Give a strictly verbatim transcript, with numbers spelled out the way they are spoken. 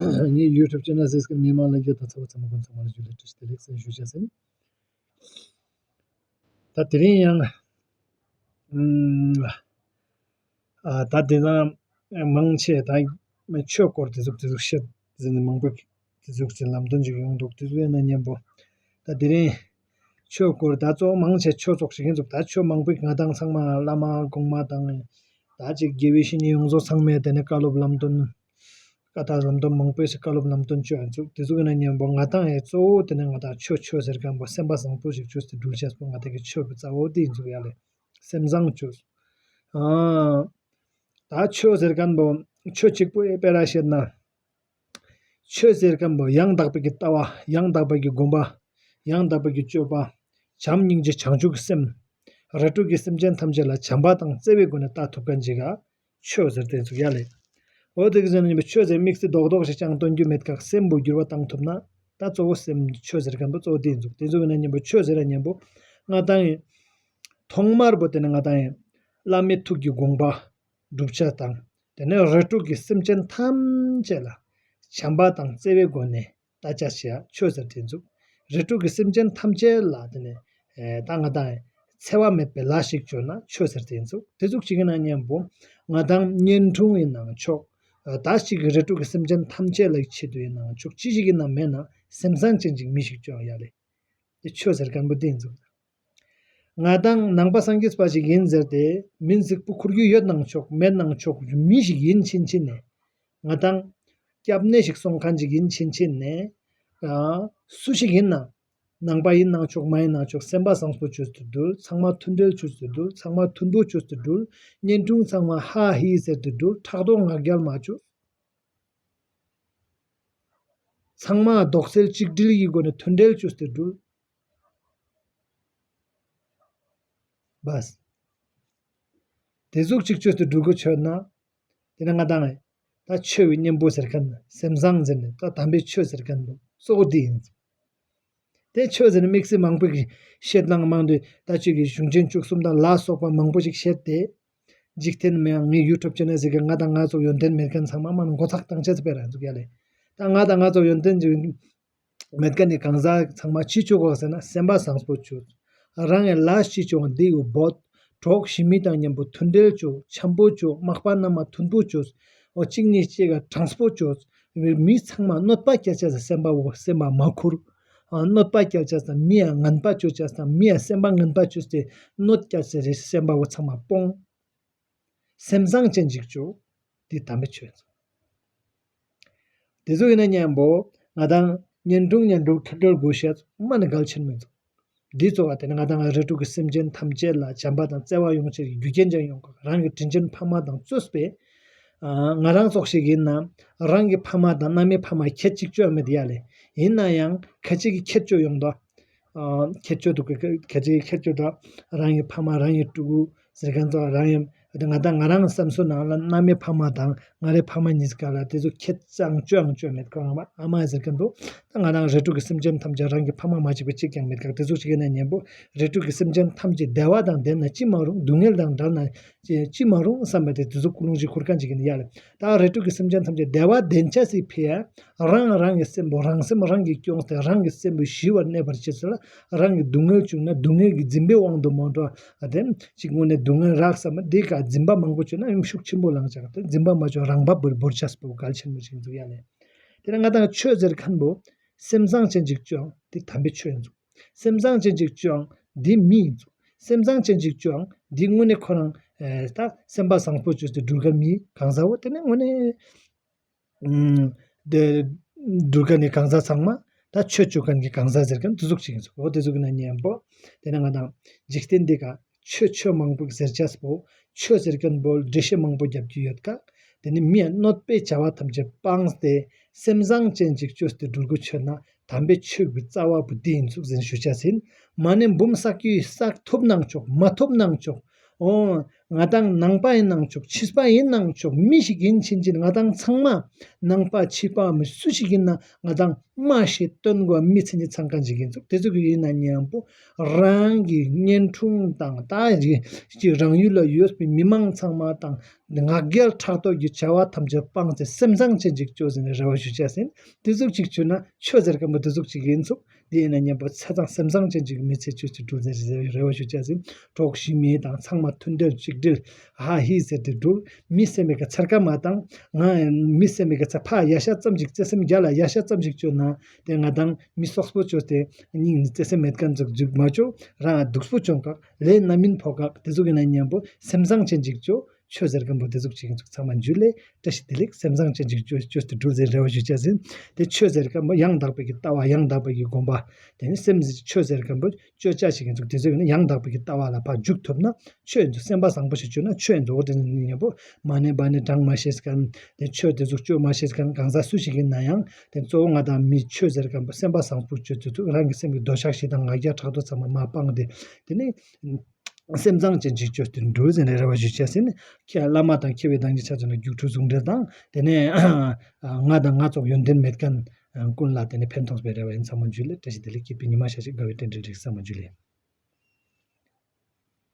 ངའི་ཡུ་ཊུབ་ཆེ་ནལ་གཟིགས་མཁན་མི་མང་ལྷན་རྒྱས་དང་ཚང་མ་ཚང་མ་ཀུན་ཚང་མ་ལ་ཇུ་ལེ་བཀྲ་ཤིས་བདེ་ལེགས་ཟེར་ཞུ་བྱ་ཟིན། ད་དེ་རིང་ཡང་ཨ་ད་དེ་ན་མང་ཆེ་ད་ཆོས་སྐོར་དེ་ཟུག་དེ་ཟུག་བཤད་ཟིན་མང་པོ་དེ་ཟུག་ཟིན་ལམ་སྟོན་ཅིག་ཡོང་འདུག། དེ་ཟུག་ཡིན་ན་མཉམ་པོ་ད་དེ་རིང་ཆོས་སྐོར་ད་གཙོ་བོ་མང་ཆེ་ཆོས་ཚོགས་ཤིག་ཡིན་འདུག། ད་ཆོས་མང་པོ་ང་དང་ཚང་མ་བླ་མ་གོང་མ་དང་ད་ཅིག་དགེ་བའི་བཤེས་གཉེན་ཡོངས་རྫོགས་ཚང་མས་དེ་ནས་བཀའ་སློབ་ལམ་སྟོན་བཀའ་དང་རོམ་སྟོན་མང་པོས་བཀའ་སློབ་ལམ་སྟོན་བཅོ་ཡིན་འདུག། དེ་ཟུག་ཡིན་ན་མཉམ་པོ་ང་དང་ཡང་གཙོ་བོ་དེ་ནས་ང་དང་ཆོས་ཆོས་ཟེར་མཁན་པོ་སེམས་པ་བཟང་པོ་ཞིག་བཅོས་ཏེ་འགྲུལ་ཆས་པོ་ང་དང་གི་ཆོས་པོ་གཙོ་བོ་དེ་ཡིན་འདུག་ཡ་ལེ། སེམས་བཟང་བཅོས། ཨ་ད་ཆོས་ཟེར་མཁན་པོ་ཆོས་གཅིག་པོ་ཨེ་སྤེ་ར་བཤད་ན། ཆོས་ཟེར་མཁན་པོ་ཡང་དག་པའི་གི་ལྟ་བ། ཡང་དག་པའི་གི་སྒོམ་པ། ཡང་དག་པའི་གི་སྤྱོད་པ། བྱམས་སྙིང་རྗེ་བྱང་ཆུབ་ཀྱི་སེམས། རིགས་དྲུག་གི་སེམས་ཅན་ཐམས་ཅད་ལ་བྱམས་པ་དང་བརྩེ་བའི་སྒོ་ནས་ལྟ་ཐུབ་མཁན་ཅིག་ག་ཆོས་ཟེར་ཏེ་ཡིན་ཚུགས་ཡ་ལེ། འོ་དེ་གི་ཟེར་ན་ཆོས་ཟེར་དམིགས་བསལ་རྡོག་རྡོག་ཞིག་ཀྱང་སྟོན་རྒྱུ་མེད་ཀག། སེམས་པོ་འགྱུར་བ་བཏང་ཐུབ་ན་ད་གཙོ་བོ་སེམས་ཆོས་ཟེར་མཁན་པོ་གཙོ་བོ་དེ་ཡིན་ཚུགས། དེ་ཚོ་ཡིན་ན་མཉམ་པོ་ཆོས་ཟེར་ན་མཉམ་པོ་ང་དང་ཡིན། ཐོག་མར་པོ་དེ་ནི་ང་དང་ཡིན། བླ་མའི་ཐུགས་ཀྱི་དགོངས་པ་སྒྲུབ་བྱ་དང་། དེ་ནས་རིགས་དྲུག་གི་སེམས་ཅན་ཐམས་ཅད་ལ་བྱམས་པ་དང་བརྩེ་བའི་སྒོ་ནས་ལྟ་བྱ་ཞེས་ཆོས་ཟེར་ཏེ་ཡིན་ཚུགས། རིགས་དྲུག་གི་སེམས་ཅན་ཐམས་ཅད་ལ་དེ་ནས་ཨེ་ད་ང་དང་འཚེ་བ་མེད་པའི་ལས་ཤིག་བཅོས་ན་ཆོས་ཟེར་ཏེ་ཡིན་ཚུགས། དེ་ཟུག་ཅིག་ཡིན་ན་མཉམ་པོ་ང་དང་གཉེན་དྲུང་ཡིན་ནའང་ཆོག། ཨ་ད་ཅིག་གི་རིགས་དྲུག་གི་སེམས་ཅན་ཐམས་ཅད་ལ་ཆེད་དུ་ཡིན་ནའང་ཆོག། ཅི་ཞིག་ཡིན་ན་མེད་ན་སེམས་བཟང་ཅན་ཅིག་མི་ཞིག་བཅོ་ཡ་ལེ། དེ་ཆོས་ཟེར་མཁན་པོ་དེ་ཡིན་ཚུགས། ང་དང་ནང་པ་སངས་རྒྱས་པ་ཞིག་ཡིན་ཟེར་ཏེ་མིང་གཟིགས་པོ་ཁུར་རྒྱུ་ཡོད་ནའང་ཆོག་མེད་ནའང་ཆོག་མི་ཞིག་ཡིན་ཕྱིན་ཆད་ནས། ང་དང་སྐྱབས་གནས་ཤིག་སོང་མཁན་ཞིག་ཡིན་ཕྱིན་ཆད་ནས། ཨ་སུ་ཞིག་ཡིན་ན། ནང་པ་ཡིན་ནའང་ཆོག་མ་ཡིན་ནའང་ཆོག་སེམས་པ་བཟང་པོ་བཅོས་ཏེ་འགྲུལ། ཚང་མ་མཐུན་སྒྲིལ་བཅོས་ཏེ་འགྲུལ། ཚང་མ་མཐུན་པོ་བཅོས་ཏེ་འགྲུལ། གཉེན་དྲུང་ཚང་མ་ཧ་ཧི་ཟེར་ཏེ་འགྲུལ། ཕྲག་དོག་ང་རྒྱལ་མ་བཅོས། ཚང་མ་རྡོག་རྩ་གཅིག་སྒྲིལ་གྱི་སྒོ་ནས་མཐུན་སྒྲིལ་བཅོས་ཏེ་འགྲུལ། བས། དེ་ཟུག་ཅིག་བཅོས་ཏེ་འགྲུལ་དགོས་བཅོས་ན། དེ་ནི་ང་དང་ད་ཆོས་པའི་གཉེན་པོ་ཟེར་མཁན་སེམས་བཟང་ཟེར་ནས་ད་དམ་པའི་ཆོས་ཟེར་མཁན་པོ་གཙོ་བོ་དེ་ཡིན། དེ་ཆོས་ཟེར་ནས་དམིགས་བསལ་མང་པོ་ཞིག་བཤད་ན་མང་དུས་ད་ཅིག་གི་གཞུང་ཆེན་བཅུ་གསུམ་དང་ལ་སོགས་པ་མང་པོ་ཞིག་བཤད་དེ། འཇིག་རྟེན་མི་ཡང་ངའི་ཡུ་ཊུབ་ཆེ་ནལ་ཟིག་གི་ང་དང་ང་ཚོ་ཡོན་ཏན་མེད་མཁན་ཚང་མ་མ་ནི་མགོ་ཚག་བཏང་ཆ་ཚེ་སྤེ་ར་འཛུགས་ཡ་ལེ། ད་ང་དང་ང་ཚོ་ཡོན་ཏན་ཅིག་མེད་མཁན་ནི་གང་ཟག་ཚང་མ་ཅི་བཅོ་དགོས་ཟེར་ན་སེམས་པ་བཟང་པོ་བཅོས། རང་ཡང་ལས་ཅི་བཅོ་འདི་ཡུ་བོད། གྲོགས་ཞི་མི་དང་མཉམ་པོ་མཐུན་སྒྲིལ་བཅོས། འཆམ་པོ་བཅོས། མག་པ་རྣམས་མ་མཐུན་པོ་བཅོས། འོ་གཅིག་གཉིས་གཅིག་ག་དྲང་པོ་བཅོས། མི་ཚང་མ་གནོད་པ་སྐྱལ་ཆ་ཟེར་སེམས་པ་བོ་སེམས་པ་མ་ཁུར། ཨ་གནོད་པ་སྐྱལ་ཆ་ཟེར་མི་ཡང་ངན་པ་བཅོ་ཆ་ཟེར་མི་ཡང་སེམས་པ་ངན་པ་བཅོས་ཏེ་གནོད་སྐྱལ་ཆ་ཟེར་སེམས་པ་བོ་ཚང་མ་སྤོང་། སེམས་བཟང་ཅན་ཅིག་བཅོ། དེ་དམ་པའི་ཆོས་ཡིན། དེ་ཚོ་ཡིན་ན་མཉམ་པོ་ང་དང་གཉེན་དྲུང་གཉེན་དྲུང་མཐུན་སྒྲིལ་དགོས་ཤེས་མ་ནི་གལ་ཆེན་མིན་འདུག། འདི་ཚོ་བ་དེ་ནི་ང་དང་རིགས་དྲུག་གི་སེམས་ཅན་ཐམས་ཅད་ལ་བྱམས་པ་དང་བརྩེ་བ་ཡོང་ཆེད་ཀྱི་རྒྱུ་རྐྱེན་ཅང་ཡོང་གི་རང་གི་དྲིན་ཅན་ཕ་མ་དང་གཙོས་པའི་ཨ་ང་རང་ཙོགས་ཤིག་ཡིན་ན་རང་གི་ཕ་མ་དང་མནའ་མའི་ཕ་མ་ཁྱད་ཅིག་བཅོ་ཡ་མེད་ཡ་ལེ། ཡིན་ན་ཡང་ཁ་ཅིག་གི་ཁྱད་བཅོ་ཡོང་དོ། ཨ་ཁྱད་ཆོས་འདུག་གི། ཁྱད་ཆོས་ཁྱད་ཆོས་འདུག། རང་གི་ཕ་མ་རང་གི་ཕྲུ་གུ་ཟེར་མཁན་ཚོ་རང་གི་ང་དང་ང་རང་བསམ་ཚུལ་ནང་ལ་མནའ་མའི་ཕ་མ་དང་ང་རའི་ཕ་མ་གཉིས་ཀ་ལ་དེ་ཚོ་ཁྱད་ཅང་བཅོ་ཡང་བཅོ་མེད་ཀ། ཨ་མ་ཟེར་མཁན་འདུག། ད་ང་རང་རིགས་དྲུག་གི་སེམས་ཅན་ཐམས་ཅད་རང་གི་ཕ་མ་མ་གཅིག་པ་གཅིག་ཀྱང་མེད་ཀ། དེ་ཚོ་གཅིག་ཡིན་ན་མཉམ་པོ་རིགས་དྲུག་གི་སེམས་ཅན་ཐམས་ཅད་བདེ་བ་དང་ལྡན་ན་ཅི་མ་རུང་། སྡུག་བསྔལ་དང་བྲལ་ན་ཅི་ཅི་མ་རུང་བསམ་པ་དེ་དེ་ཚོ་ཀུན་སློང་ཅིག་ཁུར་མཁན་ཅིག་ཡིན་ཡ་ལེ། ད་རིགས་དྲུག་གི་སེམས་ཅན་ཐམས་ཅད་བདེ་བ་ལྡན་ཆ་སི་ཕི་ཡ། རང་རང་གི་སེམས་པོ་རང་སེམས་རང་གིས་སྐྱོངས་ཏེ་རང་གི་སེམས་པོ་ཞི་བར་གནས་པར་བྱེད་ཚུལ་ལ་རང་གི་སྡུག་བསྔལ་བྱུང་ན་སྡུག་བསྔལ་གྱི་འཛིན་པའི་དབང་དུ་མ་འགྲོ། ཨ་དེ་ཅིག་དངོས་གནས་སྡུག་བསྔལ་རག་བསམ་ན་དེ་ཀ་འཛིན་པ་མང་པོ་བྱུང་ན་ཡུམ་ཤུགས་ཆེན་པོ་ལངས་ཆགས་ཏེ་འཛིན་པ་མ་བྱུང་རང་བབས་བོར་བོར་ཆ་སྤོ་གལ་ཆེན་པོ་ཞིག་འདུག་ཡ་ལེ། དེ་ནས་ང་དང་ཆོས་ཟེར་མཁན་པོ་སེམས་བཟང་ཅན་ཅིག་བཅོ་ཡང་དེ་དམ་པའི་ཆོས་ཡིན་ཚུགས། སེམས་བཟང་ཅན་ཅིག་བཅོ་ཡང་དེ་མི་ཡིན་ཚུགས། སེམས་བཟང་ཅན་ཅིག་བཅོ་ཡང་དེ་དངོས་གནས་ཁོ་རང་ཨེ་ད་སེམས་པ་བཟང་པོ་བཅོས་ཏེ་འགྲུལ་མཁན་མི་གང་ཟག་བོ་དེ་ནས་དངོས་གནས། ཨུམ། དེ་འགྲུལ་མཁན་ནི་གང་ཟག་ཚང་མ་ད་ཆོས་བཅོ་མཁན་གྱི་གང་ཟག་ཟེར་མཁན་དེ་ཟུག་ཅིག་ཡིན་ཚུགས། འོ་དེ་ཟུག་ཡིན་ན་མཉམ་པོ་དེ་ནས་ང་དང་འཇིག་རྟེན་འདི་ཀ་ཆོས་ཆོས་མང་པོ་ཟེར་ཆས་པོ་ཆོས་ཟེར་མཁན་པོ་འགྲེལ་བཤད་མང་པོ་རྒྱབ་ཀྱི་ཡོད་ཀ། དེ་ནས་མི་ཡ་གནོད་པའི་བྱ་བ་ཐམས་ཅད་སྤངས་ཏེ་སེམས་བཟང་ཅན་ཅིག་བཅོས་ཏེ་འགྲུལ་དགོས་བཅོས་ན་དམ་པའི་ཆོས་ཀྱི་རྩ་བ་པོ་དེ་ཡིན་ཚུགས་ཟེར་ཞུ་ཆ་ཟིན། མ་ནི་འབུམ་བསགས་ཀྱི་བསགས་ཐུབ་ནའང་ཆོག་མ་ཐུབ་ནའང་ཆོག། འོ། ང་དང་ནང་པ་ཡིན་ནང་ཆོག་ཕྱི་པ་ཡིན་ནང་ཆོག་མི་ཞིག་ཡིན་ཕྱིན་ཆད་ང་དང་ཚང་མ་ནང་པ་ཕྱི་པ་མི་སུ་ཞིག་ཡིན་ན་ང་དང་སྨྲ་ཤེས་སྟོན་དགོས་མི་ཚེ་ནི་ཚང་མཁན་ཞིག་ཡིན་ཚུགས། དེ་ཚོ་གི་ཡིན་ན་མཉམ་པོ་རང་གི་གཉེན་དྲུང་དང་ད་ཅི་རང་ཡུལ་ལ་ཡོད་པའི་མི་མང་ཚང་མ་དང་ང་རྒྱལ་ཕྲག་དོག་གི་བྱ་བ་ཐམས་ཅད་སྤངས་ཏེ་སེམས་བཟང་ཅན་ཅིག་བཅོས་ཟེར་ནས་རེ་བ་ཞུ་ཅེས་ཡིན། དེ་ཟུག་ཅིག་བཅོས་ན་ཆོས་ཟེར་མཁན་པོ་དེ་ཟུག་ཅིག་ཡིན་ཚུགས། དེ་ཡིན་ན་མཉམ་པོ་ཆ་ཚང་སེམས་བཟང་ཅན་ཅིག་མི་ཚེ་བཅོས་ཏེ་འགྲུབ་ཟེར་རེ་བ་ཞུ་ཅེས་ཡིན། གྲོགས་ཤིག་མི་དང་ཚང་མ་མཐུན་སྒྲིལ་གཅིག་སྒྲིལ་ཧ་ཧི་ཟེར་ཏེ་འགྲུབ། མི་སེམས་མི་ག་ཚར་ཀ་མ་དང་ང་མི་སེམས་མི་ག་ཚར་ཕ་ཡ་ཤ་ཙམ་ཅིག་བརྩེ་སེམས་རྒྱ་ལ་ཡ་ཤ་ཙམ་ཅིག་བཅོས་ན་དེ་ང་དང་མི་སོགས་པོ་བཅོས་ཏེ་སྙིང་ནི་བརྩེ་སེམས་མེད་མཁན་ཟུག་འཇུག་མ་བཅོས། རང་སྡུག་པོ་བཅོ་ཀག་ལས་རྣམ་སྨིན་ཕོག་ཀག་དེ་ཟུག་ཡིན་ན་མཉམ་པོ་སེམས་བཟང་ཅན་ཅིག་བཅོས། ཆོས་ཟེར་མཁན་པོ་དེ་ཟུག་ཅིག་ཡིན་ཚུགས། ཚང་མ་འཇུ་ལེ། བཀྲ་ཤིས་བདེ་ལེགས། སེམས་བཟང་ཅན་ཅིག་བཅོས་བཅོས་ཏེ་འགྲུབ་ཟེར་རེ་བ་ཞུ་ཅེས་ཡིན། དེ་ཆོས་ཟེར་མཁན་པོ་ཡང་དག་པའི་གི་ལྟ་བ་ཡང་དག་པའི་གི་སྒོམ་པ། དེ་ནི་སེམས་ཆོས་ཟེར་མཁན་པོ་བཅོ་ཅེས་ཞིག་ཡིན་ཚུགས། དེ་ཟུག་ཡིན་ན་ཡང་དག་པའི་གི་ལྟ་བ་ལ་ཕར་འཇུག་ཐུབ་ན་ཆོས་ཡིན་ཚུགས། སེམས་པ་བཟང་པོ་ཞིག་བཅོས་ན་ཆོས་ཡིན་ཚུགས། དེ་ནི་མཉམ་པོ་མ་ཎི་བ་ཎི་བགྲང་མ་ཤེས་མཁན་དེ་ཆོས་དེ་ཟུག་བཅོ་མ་ཤེས་མཁན་གང་ཟག་སུ་ཞིག་ཡིན་ན་ཡང་དེ་གཙོ་བོ་ང་དང་མི་ཆོས་ཟེར་མཁན་པོ་སེམས་པ་བཟང་པོ་བཅོས་ཚུགས། རང་གི་སེམས་ཀྱི་འདོད་ཆགས་ཞེ་སྡང་ང་རྒྱལ་ཕྲག་དོག་ཚང་མ་མ་སྤངས་ཏེ་དེ་ནི་སེམས་བཟང་ཅན་ཅིག་བཅོས་ཏེ་འགྲུབ་ཟེར་ནས་རེ་བ་ཞུ་ཅེས་ཡིན། ཁྱེད་བླ་མ་དང་མཁས་པའི་གདུང་རྒྱུད་ཆ་མཚོན་ན་རྒྱུགས་འཕྲུལ་ཟུང་འབྲེལ་དང་དེ་ནས་ང་དང་ང་ཙོགས་ཡོན་ཏན་མེད་མཁན་ཀུན་ལ་དེ་ནས་ཕན་ཐོགས་པའི་རེ་བ་ཡིན། ཚང་མ་འཇུ་ལེ། བཀྲ་ཤིས་བདེ་ལེགས། སྐྱིད་པའི་ཉི་མ་ཤར་ཅིག་དགའ་བའི་རྟེན་འབྲེལ་འགྲིག་ཚང་མ་འཇུ་ལེ།